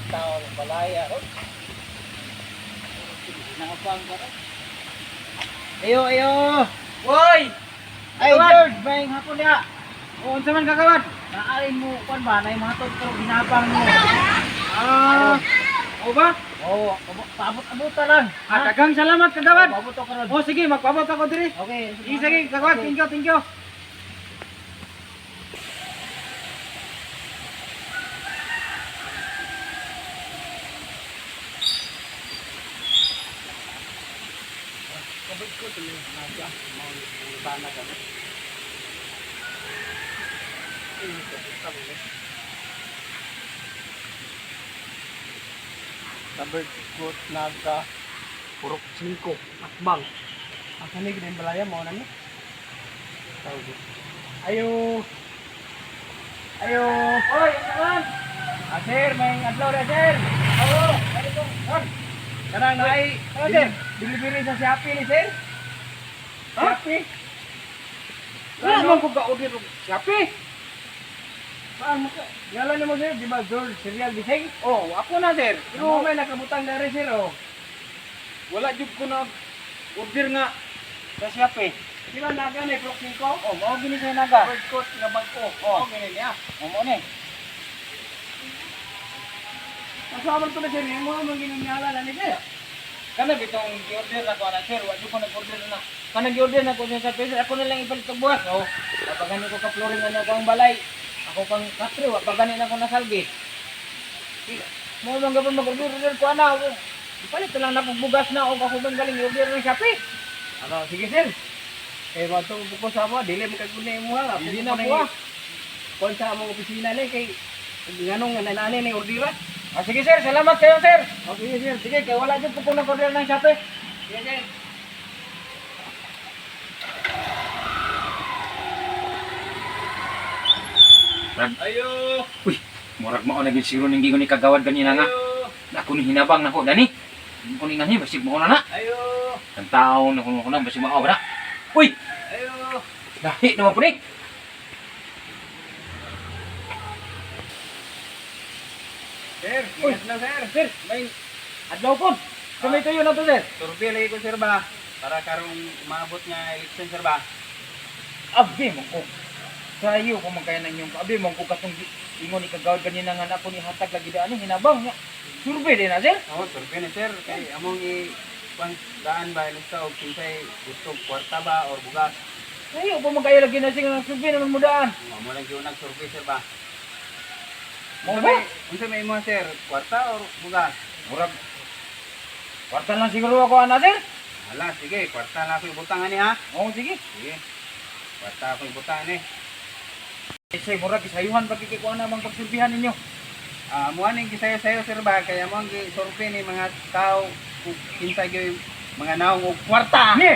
Tao ng balaya ron. Nakapang ka ron. Ayo, ayo. Hoy! Ay, Kagawad! George, may hapon niya. O, unsa man kagawad? Naalin mo, kwan ba, na yung mga tol hinabang mo. Ah, o ba? Oo, paabot-abot ta lang. Ah, daghang salamat kagawad. Paabot ko ron. O sige, magpaabot ako diri. Okay. Sige, sige, kagawad. Okay. Thank you, thank you. Kabit ko tuloy naga, mga bana kami. Number ko naga purok 5 akbang. Asa ni gid balaya mo na ni? Tawag. Ayo. Ayo. Hoy, unsa man? Ah, sir, may adlaw na sir. Oo, dali ko. Ron. Kanang naay Ano, sir? delivery sa Shopee ni sir. Ha? Shopee. Wala man ko ga-order og Shopee. Saan mo ka? Ngalan nimo sir, di ba George Serial Bising? Oh, ako na sir. Pero Pero may nakabutang na rin sir oh. wala jud ko na order nga sa Shopee. Di ba naga ni purok 5? Oh, mao gini sa naga. Bird coat nga bag-o. Oh. Oh, gini niya. O mo ni. Kasama to na sir, mo man giningalan na ni sir. Kana bitong gi-order na ko ana sir, wa jud ko nag-order na. Kana gi-order na ko sa Shopee, sir, ako na lang ipalit og buwas. Oh, wa pa gani ko ka flooring na ako ang balay. Ako pang katre, wa pa gani na ko nasalgi. Mo man gapon mag-order order ko ana. Oh. Ipalit na lang na kog bugas na og ako bang galing i-order ng Shopee. Ano, sige sir. Eh, wato ko sa mo, dili mo kay kunay mo ha. Dili na ko ah. Kon sa among opisina ni kay nganong nanani ni ordira. Ah, sige sir, salamat kayo sir. Okay sir. Sige, kay wala jud ko kung nag-order ng Shopee. Sige sir. Ayo. Uy, murag mao na gyud siguro ning gigon ni kagawad ganina nga. Ayo. Ako ni hinabang nako dani. Ko ni nani basig mao na na. Ayo. Ang taon na kuno na basig mao ba na. Uy, Ayo. lahi naman po ni. Sir, Uy. ingat na sir. Sir, may adlaw po. Sa may tuyo na to sir. Survey lagi ko sir ba para karong maabot nga election sir ba. Abi mo ko. Sayo ko man kaya nang yung abi mo ko katong ingon ni kagawad ganina nga nako ni hatag lagi daan ni hinabang niya. Survey din na sir. Oo, survey ni sir kay among i kwan daan ba ilista og kinsay gusto og kwarta ba or bugas. Sayo pa man kaya lagi na sir nga survey naman mo daan. Mo lang gyud nag survey sir ba. Mo Unsa ba? may unsa may imo sir, kwarta or bugas? Murag kwarta lang siguro ako ana sir. Hala, sige, kwarta na ako ibutang ani ha. Oo sige. Sige. Kwarta ako ibutang ani. Sir, murag isayuhan pa kay kuan na bang pagsurbihan ninyo. Ah, mo aning gisayo-sayo sir ba kaya mo ang gi-survey ni mga tao kung kinsa gyud mga naong og kwarta. Ni,